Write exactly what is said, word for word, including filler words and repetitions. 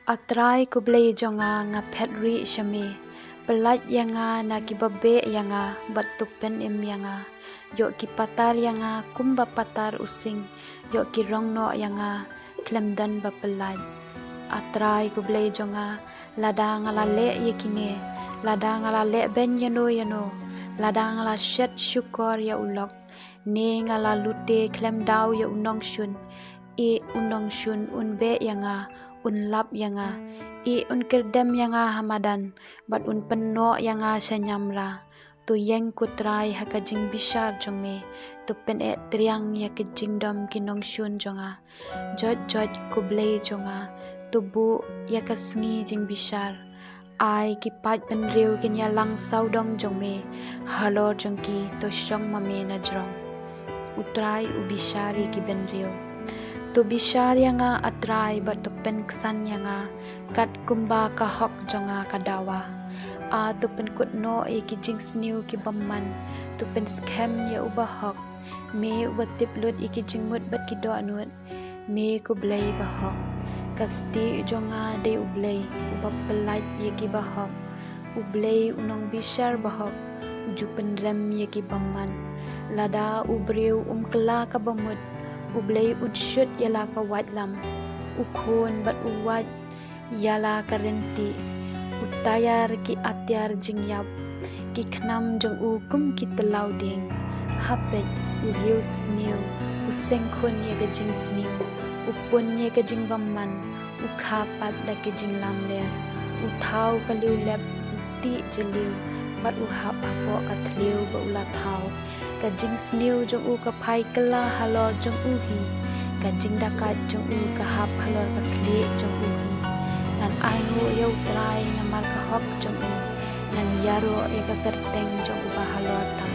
A Trai ko Blei jong nga, nga phet rieh sha me. Pyllait ïa nga na kiba beh ïa nga bad to pynim ïa nga. Ïoh ki patar ïa nga kumba patar u sing, ïoh ki rong noh ïa nga khlem don ba pyllait. A Trai ko Blei jong nga, lada nga la leh ïa kine, lada nga la leh beiñ ïano ïano, lada nga la shet shukor ïa u lok, ne nga la lute khlem daw ïa u nongshun, eh, u nongshun un beh ïa nga, un lap ïa nga, eh, un kyrdem ïa nga ha madan, bad un pynnoh ïa nga sha ñiamra. To ïeng ko Trai ha ka jingbishar jong me, to pyneh triang ïa ka jingdom ki nongshun jong nga. Jot jot ko Blei jong nga, to buh ïa ka sngi jingbishar. Ai ki paid bynriew kin ïalang sawdong jong me, halor jong ki to shong ma me na jrong. U Trai u bishar ïa ki bynriew. To bishar ïa nga A Trai bad to pynksan ïa nga, kat kumba ka hok jong nga ka dawa. A to pynkut noh ïa ki jingsniew ki bymman, to pynskhem ïa u bahok. Me uba tip lut ïa ki jingmut bad ki dohnud. Me ko Blei bahok. Ka stieh jong nga dei U Blei uba pyllait ïa ki bahok. U Blei u nongbishar bahok, u ju pynrem ïa ki bymman. Lada u briew um kylla ka bamut, U Blei un shut ïa la ka waitlam. U khun bad u wait ïa la ka rynti. U taiar ki atiar jingïap. Ki khnam jong u kum ki tlaw dieng. Ha peit u riew sniew, u seng khun ïa ka jingsniew, u pun ïa ka jingbymman, u kha pat da ka jinglamler. U thaw ka liewlep, u tih jylliew, bad u hap hapoh ka thliew ba u la thaw. Ka jingsniew jong u ka phai kylla halor jong u hi. Ka jingdakaid jong u ka hap halor ka khlieh jong u hi. Ngan ainguh ïa U Trai namar ka hok jong u. Ngan ïaroh ïa ka kyrteng jong u ba halor tam